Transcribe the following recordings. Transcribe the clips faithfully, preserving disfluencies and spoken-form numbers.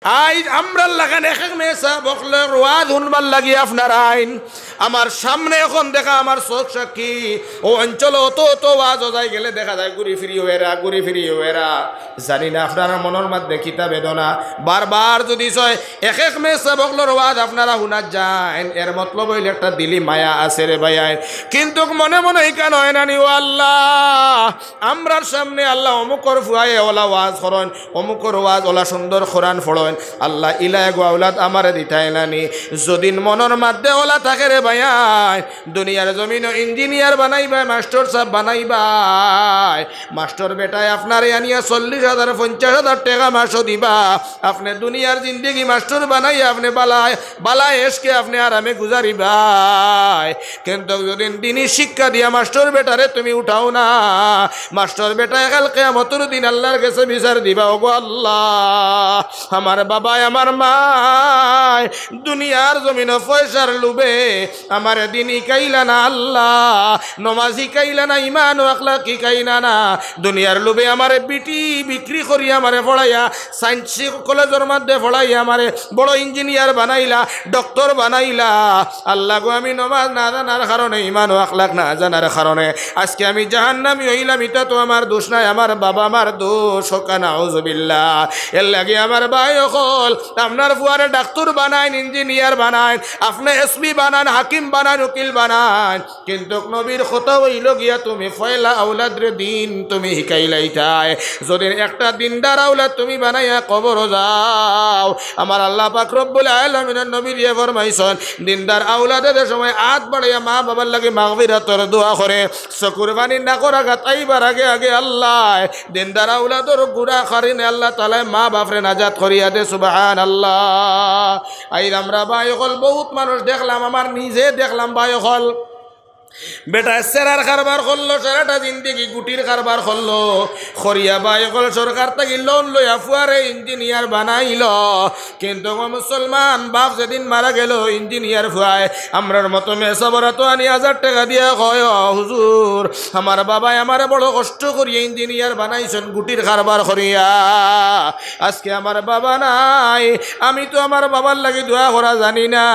আইজ আমরার লাখান এক এক মেসাব অকলর ওয়াজ হুনবার লাগি আপনারা আইন। আমার সামনে অখন দেখা, আমার চউখ সাক্ষী, অউ অঞ্চলো অত অত ওয়াজ অজাই গেলে দেখা যায় ঘুরি ফিরি অউ এরা, ঘুরি ফিরি অউ এরা। জানি না আপনারার মনর মাঝে কিতা বেদনা। বারবার যুদি ছয় এক এক মেসাব অকলর ওয়াজ আপনারা হুনাত যাইন, এর মতলব অইল একটা দিলি মায়া আছে রে ভাইয়াইন। কিন্তুক মনে মনে ইখান অয় না নি, ও আল্লাহ, আমরার সামনে আল্লাহ অমুকর ফুয়ায় অলা ওয়াজ করইন, অমুকর ওয়াজ অলা সুন্দর কোরআন পড়ইন, আল্লাহ ইলা এগু আওলাদ আমারে দিতায় না নি। যুদি মনর মাঝে অলা থাকে রে ভাইয়াইন, দুনিয়ার জমিনো ইঞ্জিনিয়ার বানাইবায়, মাস্টর সাব বানাইবায়, মাস্টর বেটায় আপনারে আনিয়া চল্লিশ হাজার, পঞ্চাশ হাজার টেকা মাসো দিবা। আপনে দুনিয়ার জিন্দেগি মাস্টর বানাইয়া আপনে বালায়, বালায় এশকে আপনে আরামে গুজারিবায়। কিন্তুক যুদি দিনি শিক্ষা দিয়া মাস্টর বেটারে তুমি উঠাও না, মাস্টর বেটায় কাইল কিয়ামতর দিন আল্লাহর গেছে বিচার দিবা, ওগো আল্লাহ, আমার বাবায় আমার মায় দুনিয়ার জমিনো পয়সার লোভে আমারে দিন হিকাইলা না আল্লাহ, নমাজ হিকাইলা না, ইমান ও আখলাক হিকাইলা না। দুনিয়ার লোভে আমারে বিটি বিক্রি করি আমারে পড়াইয়া, সায়েন্স কলেজর মাঝে পড়াইয়া আমারে বড় ইঞ্জিনিয়ার বানাইলা, ডক্টর বানাইলা। আল্লাহ গো, আমি নমাজ না জানার কারণে, ইমান ও আখলাক না জানার কারণে আজকে আমি জাহান্নামী অইলাম। ইটা তো আমার দোষ নায়, আমার বাবা মার দোষ। কউক্কা নাউজুবিল্লাহ। এর লাগি আমার ভাই অকল, আপনার ফুয়ারে ডাক্তর বানাইন, ইঞ্জিনিয়ার বানাইন, আপনে এসপি বানাইন, হাকিম বানাইন, উকিল বানাইন, কিন্তুক নবীর কথা অইলো গিয়া তুমি পয়লা আওলাদরে দিন তুমি হিকাইলাইতায়। যুদি একটা দিনদার আওলাদ তুমি বানাইয়া কবরো যাও, আমার আল্লাহ পাক রব্বুল আলামিনর নবীরে ফরমাইছইন, দিনদার আওলাদে যে সময় আত বাড়াইয়া মা বাবার লাগি মাগফিরাতর দোয়া করে, চকুর পানি নাকর আগাত আইবার আগে আগে আল্লাহ দিনদার আওলাদর গুনা কারিনে আল্লাহ তাআলায় মা বাপরে নাজাত করিয়া দে। সুবহানাল্লাহ। আইজ আমরা ভাই অকল বউত মানুষ দেখলাম, আমার নিজে দেখলাম ভাই অকল, বেটায় সেরার কারবার করলো, সারাটা জিন্দেগি গুটির কারবার করলো, করিয়া ভাই অকল সরকার থাকি লোন লইয়া ফুয়ারে ইঞ্জিনিয়ার বানাইলো। কিন্তুক ও মুসলমান, বাপ যেদিন মারা গেলো, ইঞ্জিনিয়ার ফুয়ায় আমরার মতো মেসাবর আতো আনি হাজার টেকা দিয়া কয়, "ও হুজুর, আমার বাবায় আমারে বড় কষ্ট করিয়া ইঞ্জিনিয়ার বানাইছইন, গুটির কারবার করিয়া। আজকে আমার বাবা নাই, আমি তো আমার বাবার লাগি দোয়া করা জানি না,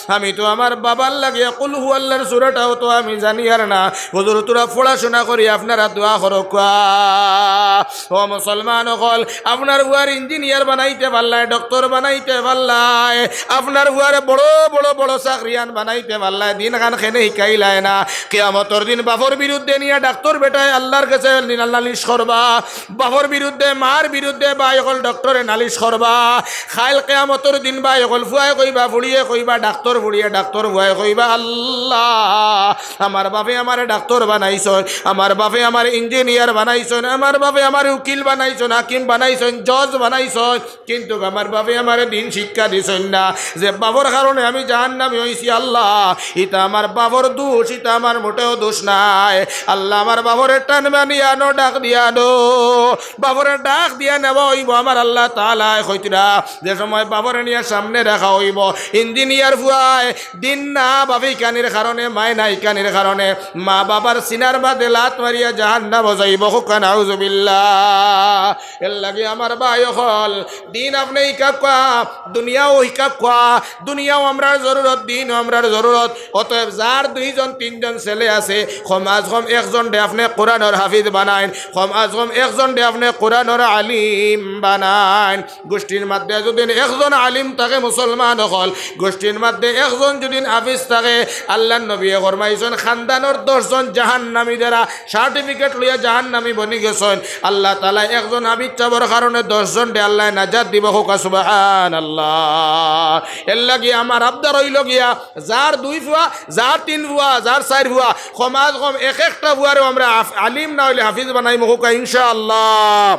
আমি তো আমার বাবার লাগি কুল হু আল্লাহর সূরাটাও তো আমি জানিয়ার না। হুজুর, তোরা পড়াশোনা করি আপনারা দোয়া করউক্কা।" ও মুসলমান অকল, আপনার ফুয়ারে ইঞ্জিনিয়ার বানাইতে পারলায়, ডক্টর বানাইতে পারলায়, আপনার ফুয়ারে বড় বড় বড় চাকরিয়ান বানাইতে পারলায়, দিন খান কেনে হিকাইলায় না। কিয়ামতর দিন বাপর বিরুদ্ধে নিয়া ডাক্তর বেটায় আল্লাহর গেছে নালিশ করবা, বাপর বিরুদ্ধে, মার বিরুদ্ধে ভাই অকল ডক্টরে নালিশ করবা। কাইল কিয়ামতর দিন ভাই অকল ফুয়ায় কইবা, ফুড়িয়ে কইবা, ডাক্তর ফুড়িয়ে, ডাক্তর ফুয়ায় কইবা, "আল্লাহ, আমার বাপে আমারে ডাক্তর বানাইছইন, আমার বাপে আমারে ইঞ্জিনিয়ার বানাইছইন, আমার বাপে আমারে উকিল বানাইছইন, হাকিম বানাইছইন, জজ বানাইছইন, কিন্তুক আমার বাপে আমারে দিন শিক্ষা দিছইন না। যে বাপর কারণে আমি জাহান্নামী অইছি আল্লাহ, ইটা আমার বাপর দোষ, ইটা আমার মোটেও দোষ নায়। আল্লাহ, আমার বাপরে টান মারি আনো, ডাক দিয়া আনো।" বাপরে ডাক দিয়া নেওয়া অইবো। আমার আল্লাহ তাআলায় কইতরা, যে সময় বাপরে নিয়া সামনে রাখা অইবো, ইঞ্জিনিয়ার ফুয়ায় দিন না বাপে হিকানির কারণে, মায় না হিকানির কারণে, মা বাবার সিনার মাঝে লাত মারিয়া জাহান্নামো যাইবো। কউক্কা নাউজুবিল্লাহ। এর লাগি আমার ভাই অকল, দিন আপনে হিকাউক্কা, দুনিয়াও হিকাউক্কা, দুনিয়াও আমরার জরুরত, দিনও আমরার জরুরত। অতএব যার দুইজন তিনজন ছেলে আছে, কম আজ কম একজনরে আপনে কোরআনর হাফিজ বানাইন, কম আজ কম একজনরে আপনে কোরআনর আলিম বানাইন। গোষ্ঠীর মাঝে যুদি একজন আলিম থাকে মুসলমান অকল, গোষ্ঠীর মাঝে একজন যুদি হাফিজ থাকে, আল্লাহর নবীয়ে ফরমাইছইন, খানদানর দশ জন জাহান্নামী যারা সার্টিফিকেট লইয়া জাহান্নামী বনি গেছইন, আল্লাহ তাআলায় একজন হাফিজ সাবর কারণে দশ জনরে আল্লায় নাজাত দিবো। কউক্কা সুবহানাল্লাহ। এর লাগি আমার আবদার অইলো গিয়া, যার দুই ফুয়া, যার তিন ফুয়া, যার চাইর ফুয়া, কম আজ কম এক একটা ফুয়ারেও আমরা আফ-, আলিম না অইলে হাফিজ বানাইমু। কউক্কা ইনশাআল্লাহ।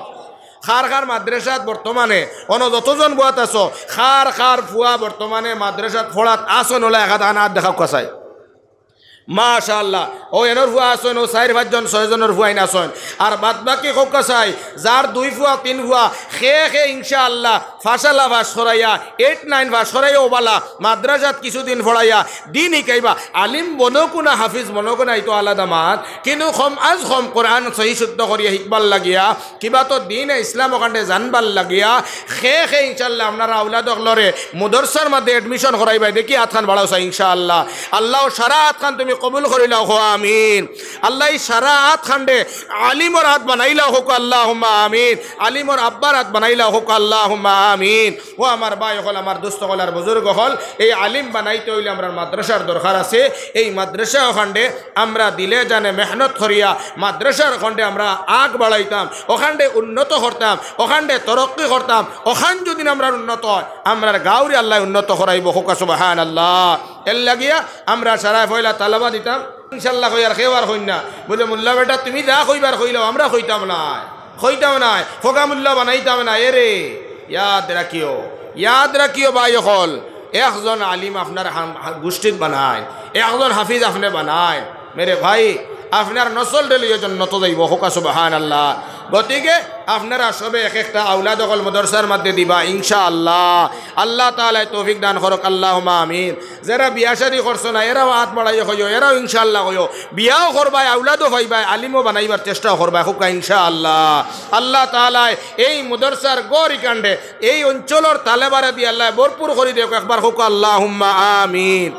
কার কার মাদ্রাসাত বর্তমানে, অনো যতজন বওয়াত আছো, কার কার ফুয়া বর্তমানে মাদ্রাসাত পড়াত আছইন, অলা এক আত আত দেখাউক্কা চাই। মাশাআল্লাহ। অউ এনর ফুয়া আছইন, অউ চাইর পাঁচজন, ছয়জনর ফুয়াইন আছইন। আর বাদ বাকি কউক্কা চাই, যার দুই ফুয়া, তিন ফুয়া, কে কে ইনশাআল্লাহ ফাশালা পাশ করাইয়া, এইট নাইন পাশ করাইয়া, অউ বালা মাদ্রাসাত কিছুদিন পড়াইয়া, দিন হিকাইবা। আলিম বনউক্কা না হাফিজ বনউক্কা না, ইতো আলাদা মাত। কিন্তু কম আজ কম কোরআন সহি শুদ্ধ করিয়া হিকবার লাগিয়া, কিবা তো দ্বীনে ইসলাম অখানটে জানবার লাগিয়া, কে কে ইনশাআল্লাহ আপনারা আওলাদ অকলরে মাদ্রাসার মধ্যে admission করাইবায়, দেখি আতখান বাড়াও চাই ইনশাআল্লাহ। আল্লাহ সারা আতখান তুমি কবুল করিলাও, কও আমিন। আল্লাহ ই সারা আতখানরে আলিমর আত বানাইলাও, কউক্কা আল্লাহুম্মা আমিন। আলিমর আব্বার আত বানাইলাও, কউক্কা আল্লাহুম্মা আমিন। ও আমার ভাই অকল, আমার দোস্ত অকল আর বুজুর্গ অকল, এই আলিম বানাইতে অইলে আমরার মাদ্রাসার দরকার আছে। এই মাদ্রাসা অখানরে আমরা দিলে জানে মেহনত করিয়া মাদ্রাসার খন্ডে আমরা আগ বাড়াইতাম, অখানরে উন্নত করতাম, অখানরে তরক্কি করতাম। অখান যুদি আমরার উন্নত অয়, আমরার গাঁওরে আল্লায় উন্নত করাইবো। কউক্কা সুবহানাল্লাহ। এর লাগিয়া আমরা সারায় পয়লা তালাবা দিতাম, ইনশাআল্লাহ কই, আর কেউ আর কইন না। বুলে, "মুল্লা বেটা, তুমি যা কইবার কইলাও, আমরা কইতাম নায়, কইতাম নায়, ফগা মুল্লা বানাইতাম নায়।" এরে, ইয়াদ রাখিও, ইয়াদ রাখিও ভাই অকল, একজন আলিম আপনার হাম-, হা-, গুষ্টিত বানাইন, একজন হাফিজ আপনে বানাইন, মেরে ভাই, আপনার নসলরে লইয়া জন্নতো যাইবো। কউক্কা সুবহানাল্লাহ। গতিকে আপনারা সবে এক একটা আওলাদ অকল মাদ্রাসার মধ্যে দিবা ইনশাআল্লাহ। আল্লাহ তাআলায় তৌফিক দান করউক, আল্লাহুম্মা আমিন। যেরা বিয়া শাদী করছো না, এরাও আত বাড়াইয়া কইও, এরাও ইনশাআল্লাহ কইও। বিয়াও করবায়, আওলাদও পাইবায়, আলিমও বানাইবার চেষ্টাও করবায়, কউক্কা ইনশাআল্লাহ। আল্লাহ তাআলায় এই মাদ্রাসার গড় ইখানরে, এই অঞ্চলর তালেবারে দি আল্লায় ভরপুর করি দেউক, একবার কউক্কা আল্লাহুম্মা আমিন।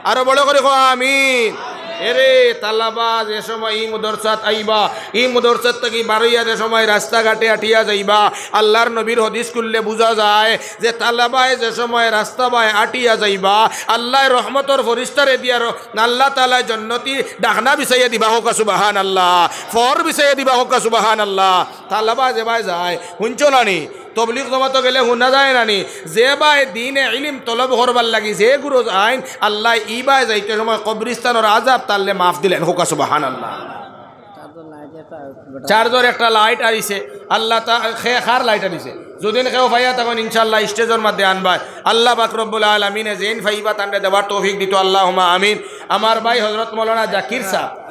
আরো বড় করি কও আমিন। এরে তালাবা যে সময় ই মাদ্রাসাত আইবা, ই মাদ্রাসাত থাকি বারইয়া যে সময় রাস্তাঘাটে আটিয়া যাইবা, আল্লার নবীর হাদিস খুললে বুঝা যায় যে তালাবায় যে সময় রাস্তা বায় আটিয়া যাইবা, আল্লায় রহমতর ফিরিস্তারে দিয়া র-, আল্লাহ তাআলায় জন্নতি ডাকনা বিছাইয়া দিবা। কউক্কা সুবহানাল্লাহ। ফর বিছাইয়া দিবা। কউক্কা সুবহানাল্লাহ। তালাবা যেবায় যায়, হুনছো না নি? তবলিগ জমাতো গেলে হুনা যায় না নি? যেবায় দ্বীনে ইলিম তলব করবার লাগি যেগুরে যাইন, আল্লায় ইবায় যাইতে সময় কবরিস্তানর আজাব তারলে মাফ দিলাইন। কউক্কা সুবহানাল্লাহ। চার্জর একটা লাইট আরিছে, আল্লাহ তা-, খে-, কার লাইট আরিছে? যুদি কেউ পাইয়া থাকইন ইনশাআল্লাহ স্টেজর মধ্যে আনবায়। আল্লাহ পাক রব্বুল আলামিনে যেইন পাইবা তানরে দেবার তৌফিক দিতো, আল্লাহুম্মা আমিন। আমার ভাই হযরত মাওলানা জাকির সাব,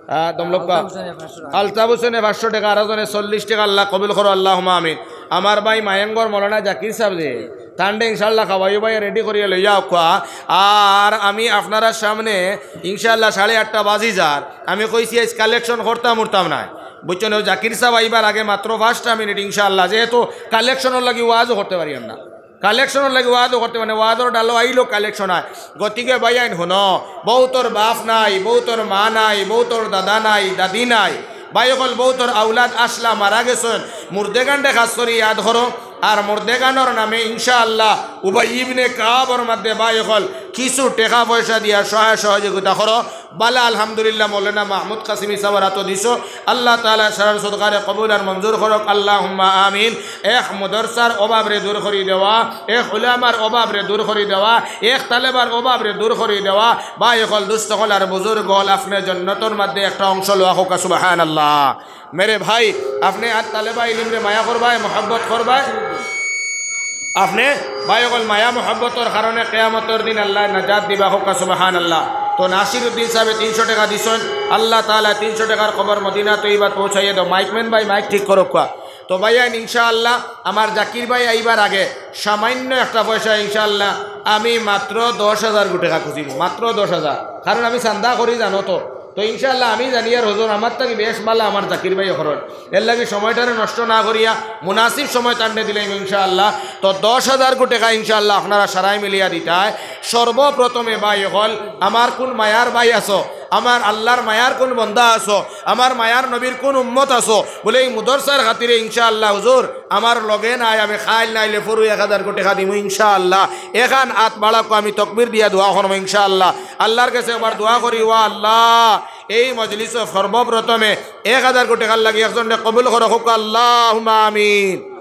আহ, দমলক্কা। আলতাফ হোসেনে পাঁচশো টেকা। আলতাফ হোসেনে পাঁচশো টেকা, আরো জনে চল্লিশ টেকা, আল্লাহ কবুল করো, আল্লাহুম্মা আমিন। আমার ভাই মায়াঙ্গর মাওলানা জাকির সাব যে, তানরে ইনশাআল্লাহ খাওয়াইও ভাই, রেডি করিয়া লইয়া আউক্কা। আর আমি আপনারার সামনে ইনশাআল্লাহ সাড়ে আটটা বাজি যার, আমি কইছি আইজ কালেকশন করতাম উঠতাম নায়, বুঝছো নি? অউ জাকির সাব আইবার আগে মাত্র পাঁচটা মিনিট ইনশাআল্লাহ, যেহেতু কালেকশনর লাগি ওয়াজও করতে পারিয়ার না। কালেকশনর লাগি ওয়াজও করতে, মানে, ওয়াজর ডালো আইলো কালেকশন অয়। গতিকে ভাইয়াইন হুনো, বউতর বাপ নাই, বউতর মা নাই, বউতর দাদা নাই, দাদি নাই। ভাই অকল, বউতর আওলাদ আছলা মারা গেছইন। মুর্দেগানরে খাছ করি ইয়াদ করো। আর মুর্দেগানর নামে ইনশাআল্লাহ উবাই ইবনে কাবর মধ্যে ভাই অকল কিছু টেকা পয়সা দিয়া সহায় সহযোগিতা করো। বালা, আলহামদুলিল্লাহ, মৌলানা মাহমুদ কাসিমি সাবর আতো দিছো। আল্লাহ তাআলা সারার সদকারে কবুল আর মঞ্জুর করউক, আল্লাহুম্মা আমিন। এক মাদ্রাসার অভাবরে দূর করি দেওয়া, এক উলামার অভাবরে দূর করি দেওয়া, এক তালেবার অভাবরে দূর করি দেওয়া। ভাই অকল, দোস্ত অকল আর বুজুর্গ অকল, আপনে জন্নতর মধ্যে একটা অংশ লওয়া, কউক্কা সুবহানাল্লাহ। মেরে ভাই, আপনে আর তালেবা ইলিমরে মায়া করবায়, মহব্বত করবায়। আপনে ভাই অকল, মায়া মহব্বতর কারণে কিয়ামতর দিন আল্লায় নাজাত দিবা, কউক্কা সুবহানাল্লাহ। তো নাসিরউদ্দিন সাবে তিনশো টেকা দিছইন, আল্লাহ তাআলায় তিনশো টেকার কবর মদিনা তৈয়বাত পৌঁছাইয়া দেও। মাইকম্যান ভাই, মাইক ঠিক করউক্কা। তো ভাইয়াইন, ইনশাআল্লাহ আমার জাকির ভাই আইবার আগে সামান্য একটা পয়সা ইনশাআল্লাহ আমি মাত্র দশ হাজার গু টেকা খুজিমু, মাত্র দশ হাজার। কারণ আমি চান্দা করি, জানো তো। তো ইনশাআল্লাহ আমি জানিয়ার হুজুর আমার থাকি বেশ বালা আমার জাকির ভাই অকলর। এর লাগি সময়টারে নষ্ট না করিয়া মুনাসিব সময় তানরে দিলাইমু ইনশাআল্লাহ। তো দশ হাজার গু টেকা ইনশাআল্লাহ আপনারা সারায় মিলিয়া দিতায়। সর্বপ্রথমে ভাই অকল, আমার কুন মায়ার ভাই আছো, আমার আল্লার মায়ার কুন বন্দা আছো, আমার মায়ার নবীর কুন উম্মত আছো, বুলে ই মাদ্রাসার খাতিরে ইনশাআল্লাহ হুজুর আমার লগে নাই, আমি কাইল নাইলে পরু এক হাজার গু টেকা দিমু ইনশাআল্লাহ। এখান আত বাড়াউক্কা, আমি তকবির দিয়া দোয়া করমু ইনশাআল্লাহ। আল্লার গেছে একবার দোয়া করি, ওয়া আল্লাহ, এই মজলিসো সর্বপ্রথমে এক হাজার গু টেকার লাগি একজনরে কবুল করো, কউক্কা আল্লাহুম্মা আমিন।